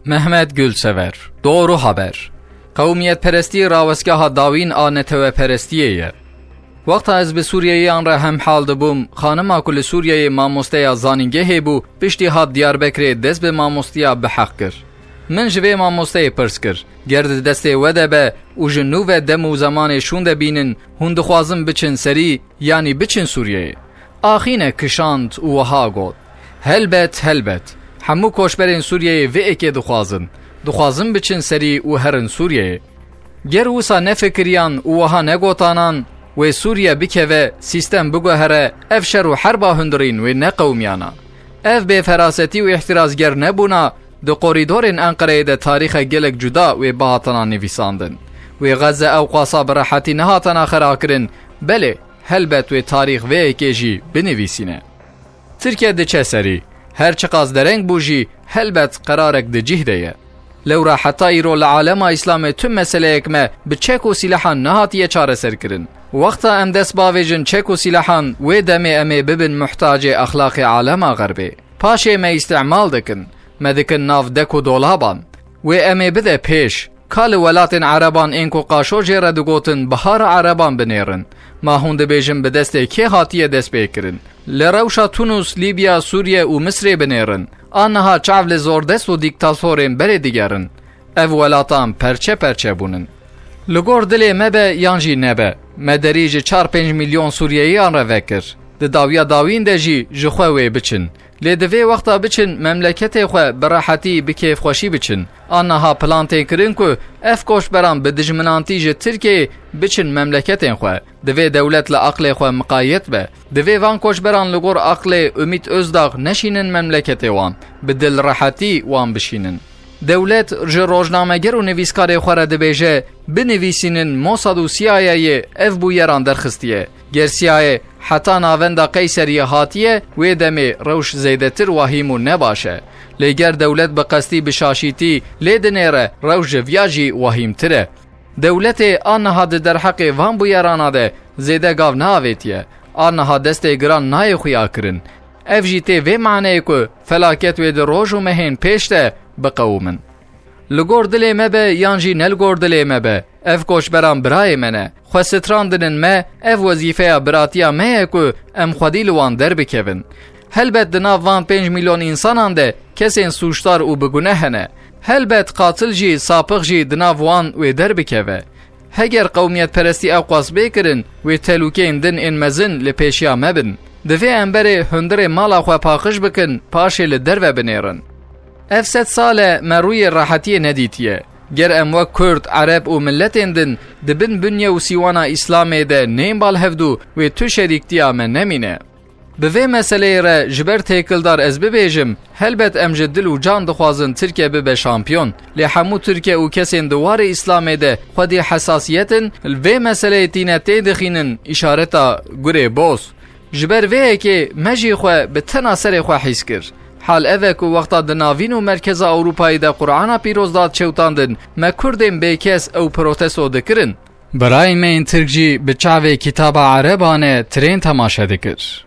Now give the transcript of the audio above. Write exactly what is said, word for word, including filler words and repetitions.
Mehmet Gülsever, Doğru Haber. Qewmiyetperestî rawestgeha dawîn a neteweperestiyê ye. Wexta ez bi Sûriyeyiyan re hemhal dibûm, xanima ku li Sûriyeyê mamosteya zanîngehê bû, piştî hat Diyarbekirê dest bi mamostiya biheq kir. Min ji vê mamosteyê pirs kir, ger di destê we de be û ji nû ve dem û zemanê şûnde bînin, hûn dixwazin biçin serî, yanî biçin Sûriyeyê? Axîne kişand û wiha got, Helbet, helbet, hemû koçberên Sûriyeyê vê êkê dixwazin. Dixwazin biçin serî û herin Sûriyeyê. Ger wisa nefikiriyan û wiha negotanan, wê Sûriye bikeve, sîstem biguhere, ev şer û herba hundirîn wê neqewimiyana. Ev bêferasetî û îhtirazger nebûna, di qorîdorên Enqereyê de tarîxe gelek cuda wê bihatana nivîsandin. Wê Xezze ew qasa bi rehetî nehatana xerakirin, belê, helbet wê tarîx vê yekê jî binivîsîne. Tirkiye diçe serî. Her çiqas dereng bû jî, helbet qerarek di cih de ye. Lewra heta îro li alema Îslamê tu meseleyek me bi çek û sîlehan nehatiye çareserkirin. Wexta em dest bavêjin çek û sîlehan, wê demê em ê bibin muhtacê exlaqê alema Xerbê. Paşê me îstîmal dikin. Me dikin nav dek û dolaban. Wê em ê bide pêş. Ka li welatên Ereban ên ku qaşo jê re digotin bihara Ereban binêrin. Ma hûn dibêjin bi destê kê hatiye destpêkirin? Li rewşa Tunus, Lîbya, Sûriye û Misrê binêrin. A niha çav li zordest û dîktatorên berê digerin. Ev welatan perçe perçe bûnin. Li gor dilê me be yan jî nebe, me derî ji çar pênc milyon Sûriyeyiyan re vekir. Di dawiya dawîn de jî ji xwe wê biçin. Lê di vê wexta biçin memleketê xwe bi rehetî, bi kêfxweşî biçin. A niha plan tê kirin ku ev koçberan bi dijminantî ji Tirkiyeyê biçin memleketên xwe. Divê dewlet li aqlê xwe miqayet be. Divê van koçberan li gor aqlê Ümit Özdağ neşînin memleketê wan. Bi dil rehetî wan bişînin. Dewlet ji rojnameger û nivîskarê xwe re dibêje, binivîsînin Mossad û C I A'yê ev bûyeran derxistiye. Ger C I A heta navenda Qeyseriyê hatiye, wê demê rewş zêdetir wahîm û nebaş e. Lê ger dewlet bi qestî bi şaşîtî lê dinêre, rewş ji viya jî wahîmtir e. Dewletê a niha di derheqê van bûyerana de zêde gav neavêtiye. A niha destê giran nayê xuya kirin. Ev jî tê vê maneyê ku felaket wê di roj û mehên pêş de biqewimin. Li gor dilê me be yan jî ne li gor dilê me be, ev koçberan birayê me ne. Xwe strandinin me, ev wezîfeya biratiya me ye ku em xwedî li wan derbikevin. Helbet di nav van pênc milyon însanan de kesên sûcdar û bi gune hene. Helbet qatil jî, sapix jî di nav wan wê derbikeve. Heger qewmiyetperestî ew qas bê kirin, wê telûkeyên din ên mezin li pêşiya me bin. Divê em berê hundirê mala xwe paqij bikin, paşê li derve binêrin. Ev sed sal e me rûyê rehetiyê nedîtiye. Ger em wek Kurd, Ereb û miletên din di bin binye û sîwana Îslamê de nên bal hevdû, wê tu şerîktiya me nemîne. Bi vê meseleyê re ji ber têkildar ez bibêjim, helbet em ji dil û can dixwazin Tirkiye bibe şampiyon. Lê hemû Tirkiye û kesên di warê Îslamê de xwedî hesasiyet in, li vê meseleyê tîne tê dixînin, îşareta gurê boz. Ji ber vê yekê me jî xwe bi tena serê xwe hîs kir. Hal ev e ku wexta di navîn û merkeza Ewropayê de Qur'ana pîroz dat çewtandin, me Kurdên bêkes ew protesto dikirin. Birayên me yên Tirk jî bi çavê kitaba Ereban e tirên temaşe dikir.